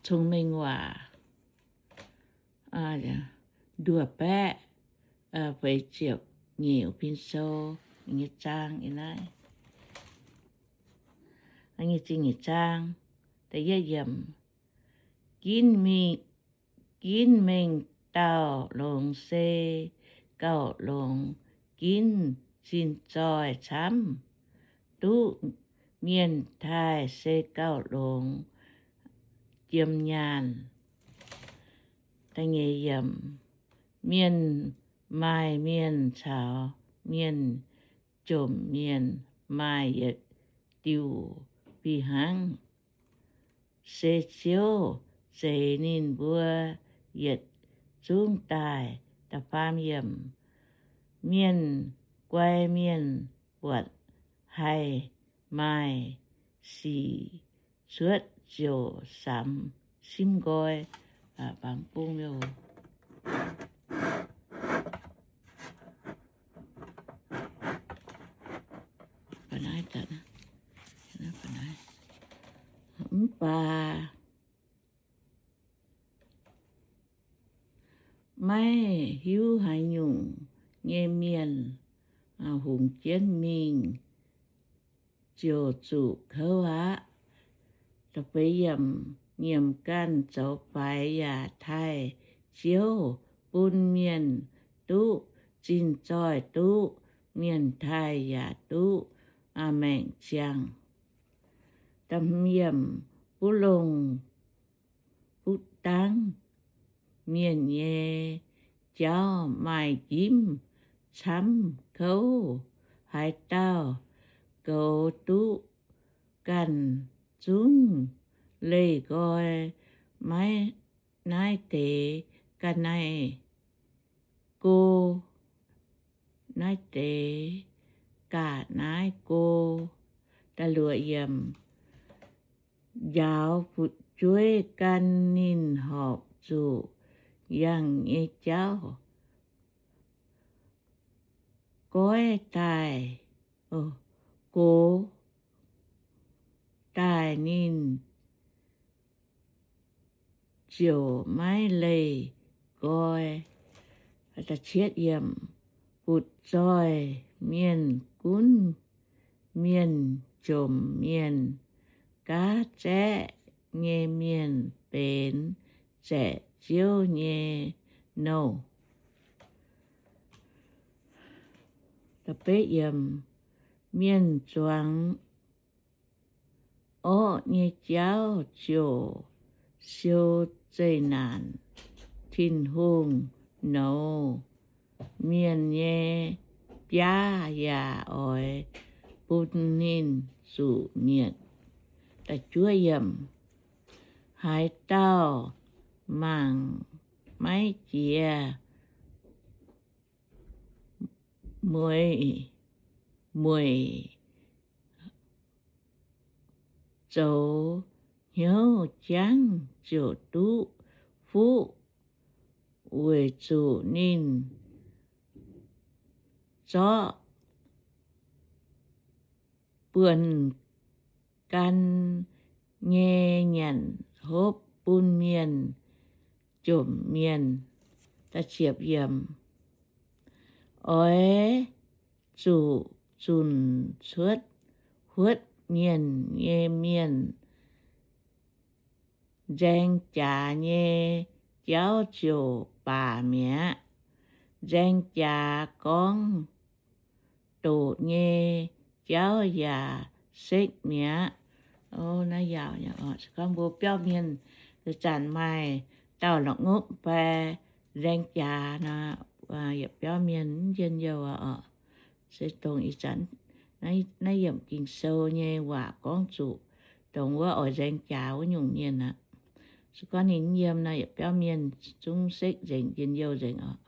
Cong-Mengh Waac nduoh baeqv feix ziepc nyeic, pin sou nyei zaang, nyei zingh nyeic zaang. Ginv mingh, ginv mengh dauh longx se gauh longx, ginv zinh zoih camv duqv mienh taaih se gauh longx jiem nyaanh. Mienh maaih mienh caux mienh jomc mienh maaih yietc diuh fih hnangv. Se Ziouv zeix ninh mbuo yietc zungv daaih. Mienh guai mienh buatc haih maaih sic cuotv ziouc samx simv nqoi. Mv baac maiv hiuv haaix nyungc nyei mienh hungx jienv mingh ziouc zuqc kouv aqv. Nyiemc ganh zoux faix yaac taaih Ziouv, bun mienh duqv zinh zoih, duqv mienh taaih yaac duqv maengc ziangh. Buv longh buv dangv mienh nyei jauv maaih njimv camv kouv. Haaix dauh goux duqv ganh zungv leih nqoi, maiv naaiv deix ga'naaiv go, naaiv deix ga'naaiv go. Njaaux fu'jueiv gan ninh horpc zuqc yangh nyei jauv. Goiv daaih, gox daaih ninh ziouc maiv leih nqoi. Butv-zoih mienh gunv mienh jomc mienh, gaav zaeqv nyei mienh benx zaeqc Ziouv nyei nouh. Mienh zuangx orqv nyei jauv ziouc siou zeqc naanc. Tin-Hungh nouz mienh nyei biaav yaac oix bun ninh zuqc mietc. Haaix dauh mangc maiv jiex mueic, mueic zoux hnyouv jangv ziouc duqv fuqv, weic zuqc ninh zorqv buonc gan nyei nyanc hopv bun mienh jomc mienh. Oix zuqc zunc cuotv huotv mienh nyei mienh, nzaeng jaax nyei jauv ziouc baac mi'aqv. Nzaeng jaax gorngv doqc nyei jauv yaac sekv mi'aqv. Naaiv yaauc, se gorngv mbuo biauv mienh zanc maaih dauh la'ngopv fai nzaeng jaax nor, yietc biauv mienh mv njien-youh oc. Se dongh ih zanc naaiv yiemc Ging-Sou nyei waac gorngv zuqc dongh wuov oix nzaeng jaax wuov nyungc mienh aqv. Se gorngv ninh mv yiem nor, yietc biauv mienh zungv sekv nzengc, njien-youh nzengc oc.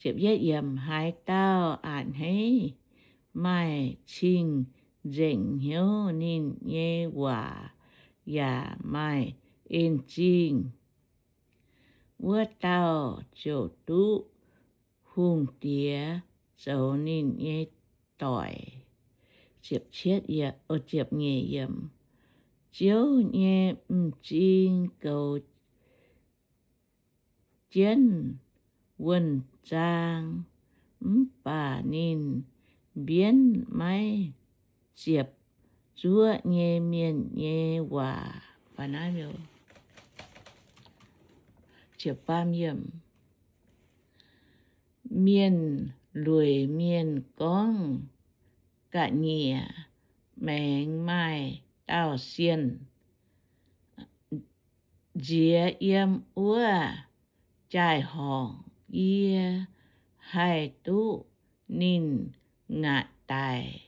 Ziepc yietv yiemc, haaix dauh a'hneiv maaih cing-nzengc hnyouv, ninh nyei waac yaac maaih en-zingh, wuov dauh ziouc duqv hungh diex zoux ninh nyei doic. Ziepc nyeic yiemc, Ziouv nyei m'zing goux jienv wuonh zaang, mv baac ninh mbienv maiv ziepc zuoqv nyei mienh nyei waac. Mienh lueic mienh gorngv ga'nyiec maengx maaih dauh sienh nziex yiem wuov jaai-horngc, yie haih duqv ninh ngaatc daic,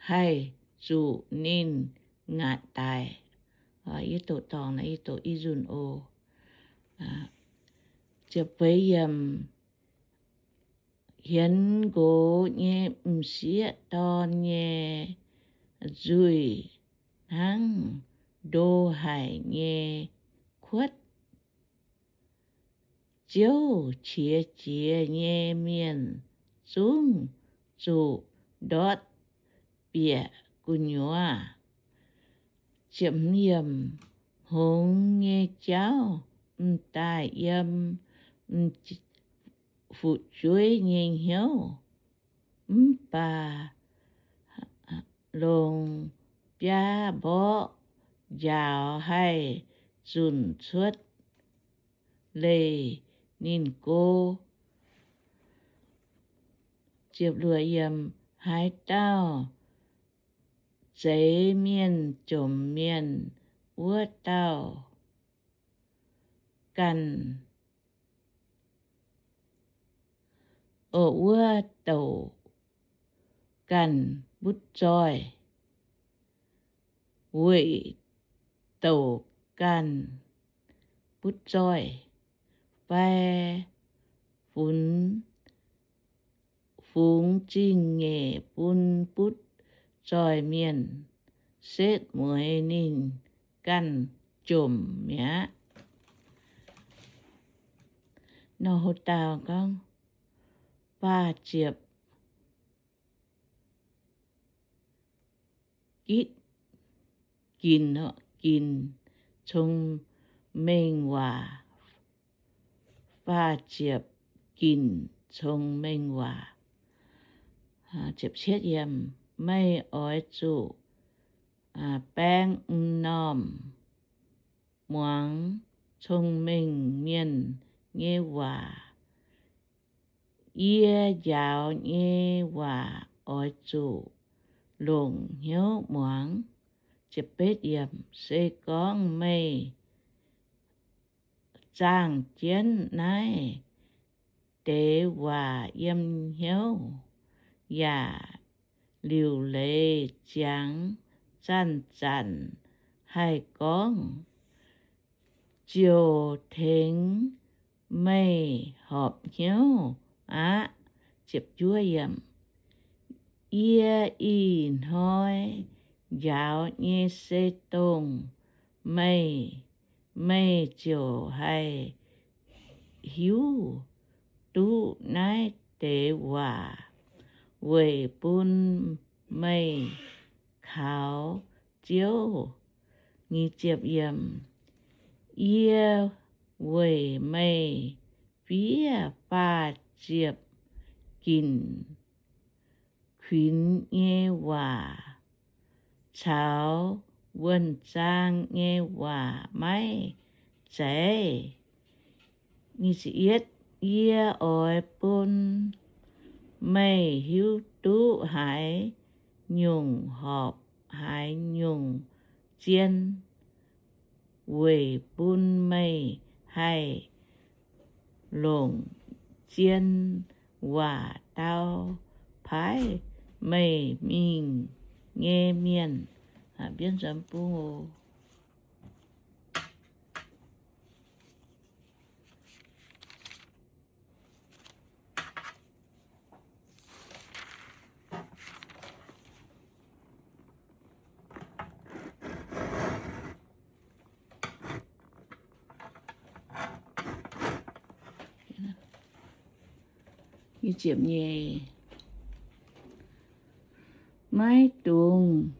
haih zuqc ninh ngaatc daic. Yie doqc dorngc naaiv, yie doqc i nzunc oc. Hienx nqox nyei m'sieqv dorn nyei nzuih hnangv ndo haic nyei kuotv. Ziouv qiex jiez nyei mienh zungv zuqc ndortv bieqc gu'nyuoz. Hngongx nyei jauv m'daaih yiem fu'jueiv nyei hnyouv, mv baac longc biaa mborqv njaaux haih zunc cuotv leih ninh go. Haaix dauh zeix mienh jomc mienh, wuov dauh ganh, o, wuov douc ganh butv zoih, weic douc ganh butv zoih, fai fungx, fungx zingh nyeic bun butv zoih mienh, setv mueiz ninh ganh jomc mi'aqv. Nor haaix dauh gorngv, faah ziepc ginc, ginc, ginc cong-mengh waac, faah ziepc ginc cong-mengh waac. Meih oix zuqc baeng m'normh muangx cong-mengh mienh nyei waac. Yie njaaux nyei waac oix zuqc longc hnyouv muangx. Se gorngv meih zaangh jienv naaiv deix waac yiem hnyouv yaac liuc leiz ziangx zanc-zanc haih gorngv, ziouc tengx meih horpc hnyouv aqv. Yie ih hnoi njaaux nyei se dongh meih, meih ziouc haih hiuv duqv naaiv deix waac weic bun meih kaux Ziouv. Yie weic meih fiev faah ziepc ginc kuinx nyei waac caux wuonh zaang nyei waac maiv zeiz. Yie oix bun meih hiuv duqv haaix nyungc horpc haaix nyungc zien, weic bun meih haih longc zien waac dau paaiv meih mingh nyei mienh. Mbienv nzuonx bung oc. Yie ziepc nyei, Maiv dungx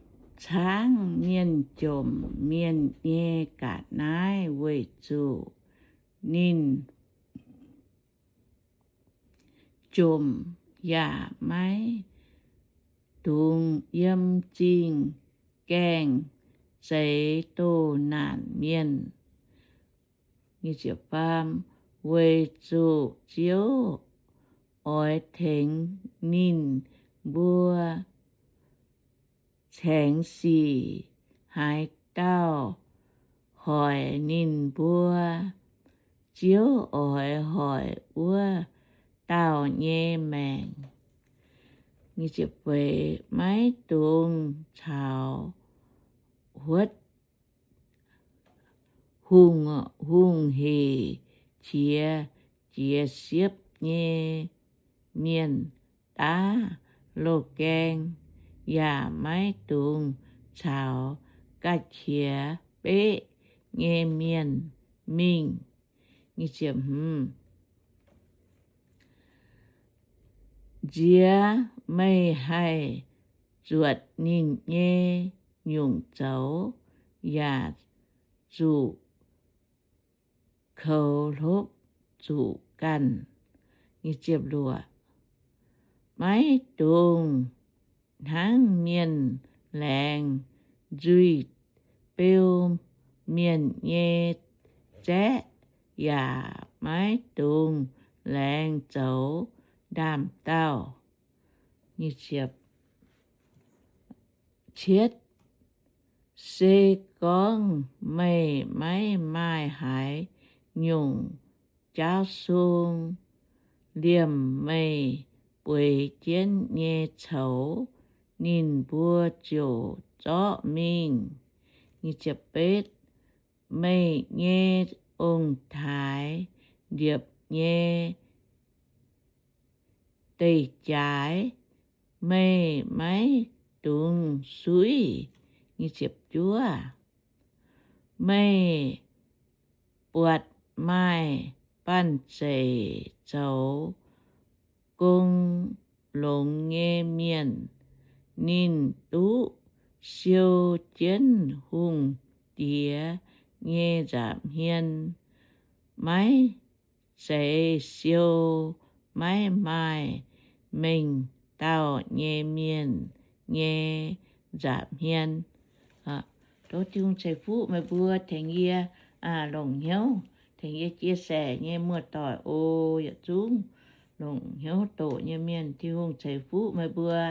caangv mienh jomc mienh nyei ga'naaiv weic zuqc ninh jomc, yaac maiv dungx yiem zingh gaengh zeix doh naanc mienh. Weic zuqc Ziouv oix tengx ninh mbuo caengx sic. Haaix dauh hoic ninh mbuo, Ziouv oix hoic wuov dauh nyei maengc. Maiv dungx caux huotv hungh, hungh hec qiex jiez siepv nyei mienh daav loz-gaeng, yaac maiv dungx caux ga'qiex beqv nyei mienh mingh. Nziex meih haih zuotc ninh nyei nyungc zoux, yaac zuqc koux hlopv zuqc ganh. Maiv dungx hnangv mienh laengz nzuih beu mienh nyei zaeqv, yaac maiv dungx laengz zoux ndaam-daauh. Cietv, se gorngv meih maiv maaih haaix nyungc jaauv sung liemh meih bueix jienv nyei coux, ninh mbuo ziouc zorqv mingh. Meih nyei ong-taaix, ndiepc nyei deic-jaaix, meih maiv dungx suiv. Meih buatc maaih banh zeic zoux gong longx nyei mienh, ninh duqv siou jienv hungh diex nyei nza'hmien. Maiv zeiz siou maiv maaih mengh dauh nyei mienh nyei nza'hmien. Tov Tin-Hungh ceix fuqv meih mbuo, tengx yie longc hnyouv, tengx yie chia sẻ nyei muoz-doic oc. Yietc zungv longc hnyouv doqc nyei mienh, Tin-Hungh ceix fuqv meih mbuo.